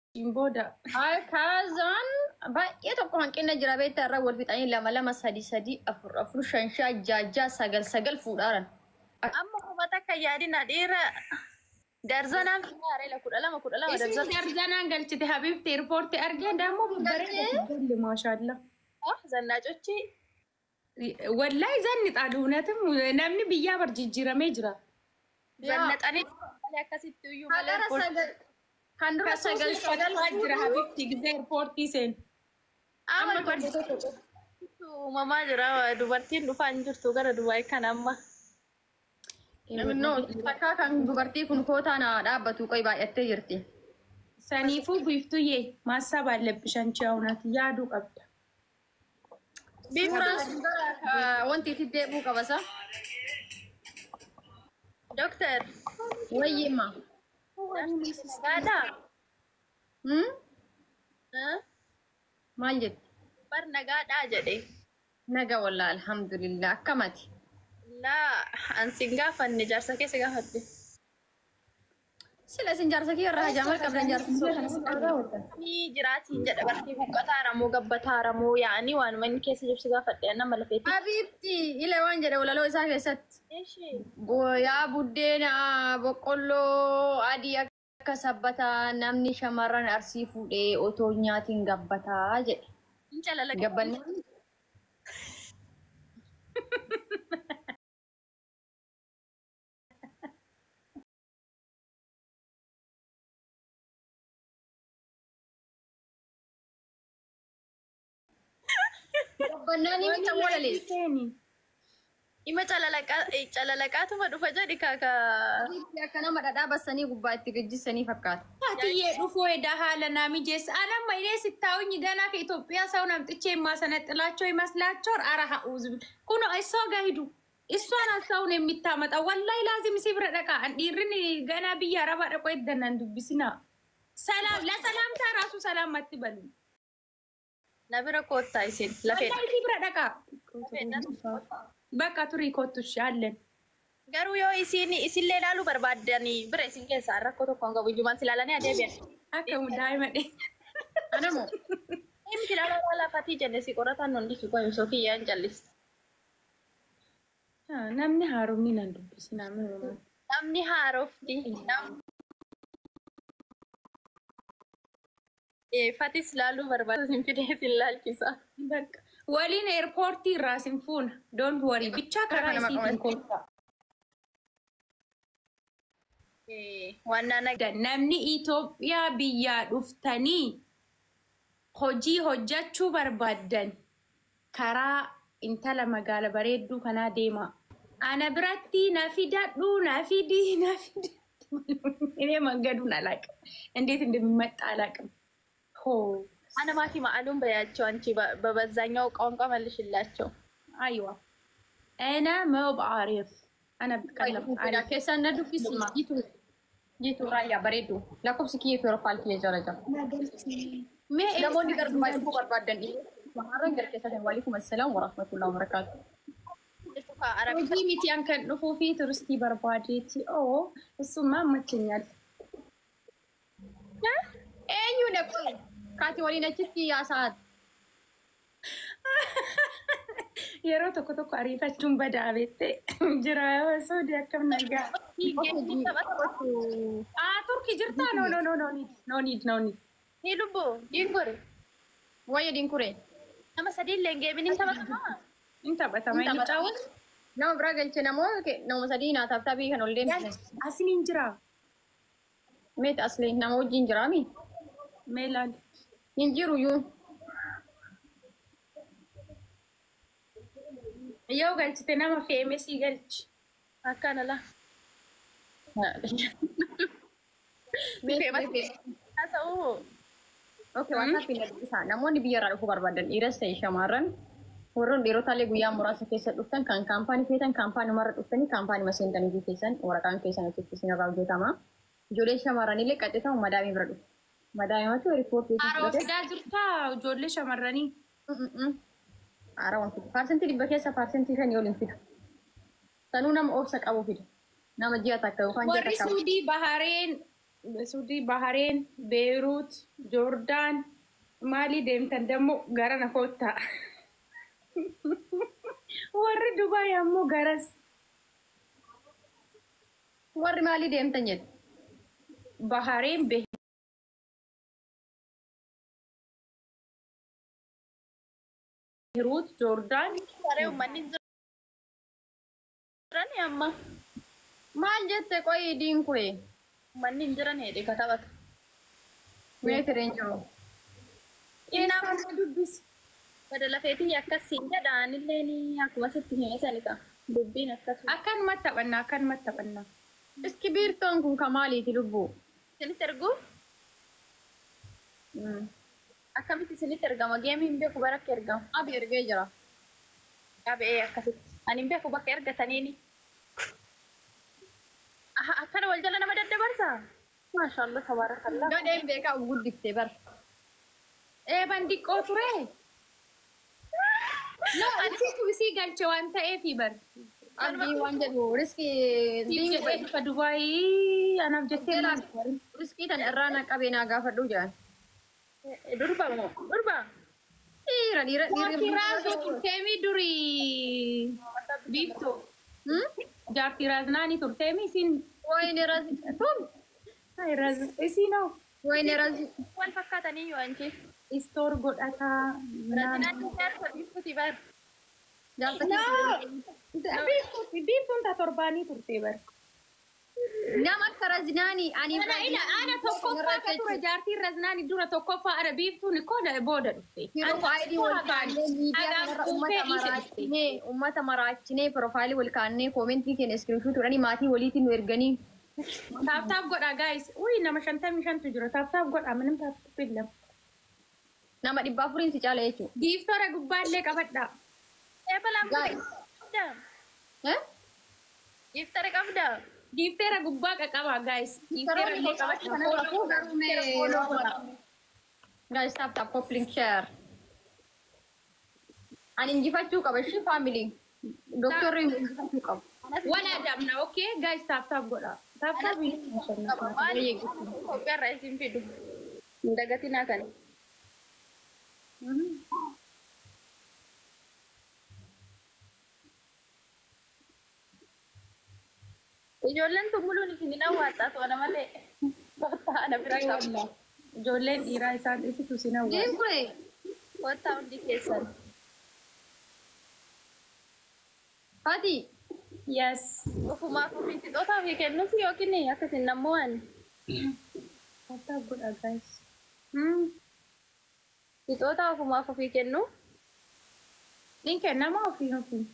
Achiin booda. Kaazaan baay'ee tokko hanqina jira beektaa irraa wal fixanii lama lama sadi sadi afur afur shan shan ja'a ja'a sagal sagal fuudhaaran. Amma kuma takka yaadina dhiira darzanaan finnaare 12 12 Isin darzana. darzanaan galchite habibti airpoortii argee dammoo babbareeda maashaallah. Zannaacochi. Wallahi zanni xaaluunatim namni biyyaa bar jijjiiramee jira. Zannaxanii malee akkasitti iyyuu malee. Hagara sagal kan dura sagal sagal jira habibti gisee airpoortii seen. Amma dubartiin uumamaa jira dubartiin dhufaa hin jirtu gara Dubaay kan amma. No, takkaa kan dubartii kun kootaa na dhaabbatu qoy baay'attee jirti. Saniifuu biiftuyyee maassaa baallabbi shanchi hawnaati yaaduu qabda. Suuraan sun gara wanti itti deebi'uu qaba sa. Doktar. Wayyima. Nagaadhaa? Hmm? Maal jetti? Bar nagaadhaa jedhe. Naga wallaa alhamdulillah akkamati. Laa ansin gaafanne jaarsa keessa gaafadhe. Sila isin jaarsa kiyya irraa hajaa maal qabdan jaarsa kiyya? Ni jiraatiin jedha bartii huqqataara moo gabbataara moo yaa'anii waanuma inni keessa jirtu gaafadhe nama lafeetti. Habiibti ila waan jedhe walaloo isaa keessatti. Eeshi. Yaa buddeena boqqolloo adii akka sabbataa namni shamarran arsii fuudhee otoo nyaatiin gabbataa jedhe. Hin calala. Gabbannaa. Gabbannaa ni mita walalees. Ima calalaqaatuma dhufa jedhi kaaka. Habiibti akka nama dhadhaa bassanii gubbaa itti gejjisanii fakkaata. Atiyyee dhufuu edaa haala naa mijeessa. Anamma እኔ ስታዩኝ ገና ከኢትዮጵያ ሰውን አምጥቼ የማሰነጥላቸው ይመስላቸዋል። ኧረ ሀኡዝ ኩኖ እሷ ጋር ሂዱ። እሷ ናት ሰውን የሚታመጣ። ወላሂ ላዚም ሲብረ ደቃ dhiirri ገና biyya arabaa dhaqoo eddannan dubbisina. ሰላም ለሰላምታ ራሱ ሰላም አትበሉ። Na bira koottaa isin lafee. ወላሂ ሲብረ ደቃ በቃ ቱሪ ኮቱሽ አለን። Garuu yoo isin isillee ilaaluu barbaaddanii bira isin keessaa rakkoo tokko hin qabu ijumaan si ilaalanii adeebi'an. Akka daa'ima dhee. Anamoo. Miti ilaalaa lafatii jenne si qoratan hundi si qoyimsoo kiyyaan callista. Namni haaromni nan dubbisina. Namni haarofti. Fatis ilaaluu barbaadu isin fidee isin laalchisa. በቃ waliin airpoortii irraa isin fuuna. Don't worry ብቻ karaa isiitiin koottaa. Waan Namni Itoophiyaa biyyaa dhuftanii hojii hojjachuu barbaaddan karaa intala magaala bareedduu kanaa deema. Ana biratti na fidadhu na fidi na fidi እኔ መንገዱን አላውቅም፣ እንዴት እንደሚመጣ አላውቅም። ሆ አነ ማፊ ማዕሉም በያቸው አንቺ በበዛኛው ቋንቋ መልሽላቸው። አይዋ أنا ما بعرف أنا بتكلم عربي. Keessaan na dubbisi. Jitu jitu raayyaa bareedu. Lakkoofsi kiyya profile kiyya jala jira. Mee Namoonni gara Dubaay dhufuu barbaadan shamarran gara keessatti waalaikum assalaam wa rahmatullahi wa barakaatuh. Hojii miti an kan dhufuu fi turistii barbaadeeti. Oo እሱማ ይመቸኛል። Eenyudha kun? Kaati waliin achitti yaasaat. Yeroo tokko tokko ariifachuun badaa beektee jira Suudi akkam nagaa. Turkii jirtaa? No, no, no, no need, no need, no need. Ni lubbu dinkure. Wayya dinkure. Nama sadiillee hin geebin hin taphatamaa. Hin taphatama inni caawwan. Nama biraa galche namoota nama sadii naataaf taphii kan ol deemsise. Asliin jira. Meet asliin nama wajjin jiraami? Mee ilaali. Hin jiru iyyuu. Yoo galchite nama feemesii galchi. Akkana laa. Haasa'uu. Okay, WhatsApp na dubbisa. Namoonni biyya irraa dhufuu barbaadan dhiiras ta'e shamarran warroon dhiirotaallee guyyaa muraasa keessa dhuftan kan kaampaanii feetan kaampaanii marra dhuftanii kaampaanii maseentan hojii keessan waraqaan keessan achitti isin irraa hojjetama. Ijoollee shamarranillee qaxxitamu madaamii bira dhuftu. Madaamii riippoortii Haroo fidaa jirtaa ijoollee shamarranii. Haarawwan fidu. 100% keessa 5% ol hin fidu. Sanuu nama obsa qabu fidu. Nama ji'a takka yookaan ji'a Warri takka. Suudii, Bahareen, Suudii, Bahareen, Beeruut, Joordaan maalii deemtan dammoo gara na koottaa. Warri Dubaay ammoo garas. Warri maalii deemtan jedhu? Bahareen, Beeruut, Joordaan. Saree uummanni hin jiran amma. Maal jette qoyi diinkuye? Uummanni hin jiran hedhe katabatu. Meetireen jiru. Innaa Dubbisi. Badala feetii akkasiin jedha anillee ni akkuma sitti hime sani ta'a. Dubbiin akkasuma. Akkanumatti taphannaa, akkanumatti taphannaa. Iskibiirtoon kun kan maaliiti lubbuu? Isinitti erguu? Akkamitti isinitti ergama? Geemii hin beeku bara akka ergama. Abi ergee jira. Qabee akkasitti. Ani hin beeku bakka ergataniini. Aha, akkana wal jala nama daddabarsaa? Maashaallah tabaarakallah. Gadheen beekaa guddiftee bar. Eeban diqqoo ture. No, isiitu isii galche waan ta'eefi bar. Abdii waan jedhu riskii Siif jedhee dhufa Dubaayii anaaf jettee maal? Riskii tan irraa na qabee naa gaafadhu jedhan. Durba moo? Durba? Dhiira dhiira dhiirri. Jaartii raazuu turteemi durii biiftuu. Jaartii raaznaanii turteemi isin. Wayne razi. Tum. Ay, raaz isin hoo Wayne razi. Wal fakkaatanii yoo anchi. Istoor godhataa. Razinaan jaarsa biiftuuti bar. Jaarsa Biiftuuti biiftuun ta torbaanii turtee bar. Nama akka razinaanii ani. Ana ila ana tokkoffaa ka ture jaartiin raznaanii dura tokkoffaa ana biiftuun koo booda dhufte. Piroofaayilii wal kaannee miidiyaa kanarra uummata maraachinee uummata maraachinee piroofaayilii wal kaannee koomentii keenya iskiriinshuutii godhanii maatii waliitiin nu erganii. Tap tap godhaa guys. Uy, nama 55tu jira. Tap tap godhaa minim tap tap illee. Nama 400n si caala jechuudha. Giiftora gubbaallee qabadhaa. Eeba lama Guys. qabdaa? Eh? Giiftara qabdaa? Giifteera gubbaa qaqabaa guys. Giifteera illee qabadhaa. Guys, tap tap copy link share. Ani injifachuu qaba ishee family. Doktorri injifachuu qaba. Wala adamna, okay? Guys, tap tap godhaa. Tap tap Waan Itoophiyaa irraa isin fidu. Hin dagatinaa kana. Ijoolleen tumuluun isin hin hawwataa toona malee. Kottaa ana bira qaba. Ijoolleen dhiiraa isaan isitu sin hawwata. Diinkuye. Kottaa hundi keessan. Fati. Yes. Ofumaaf ofii sixootaa ofii kennus yookiin akkasin nammoo Tap tap godhaa guys. Sixootaa ofumaaf ofii kennu. Ni kennama ofii ofii.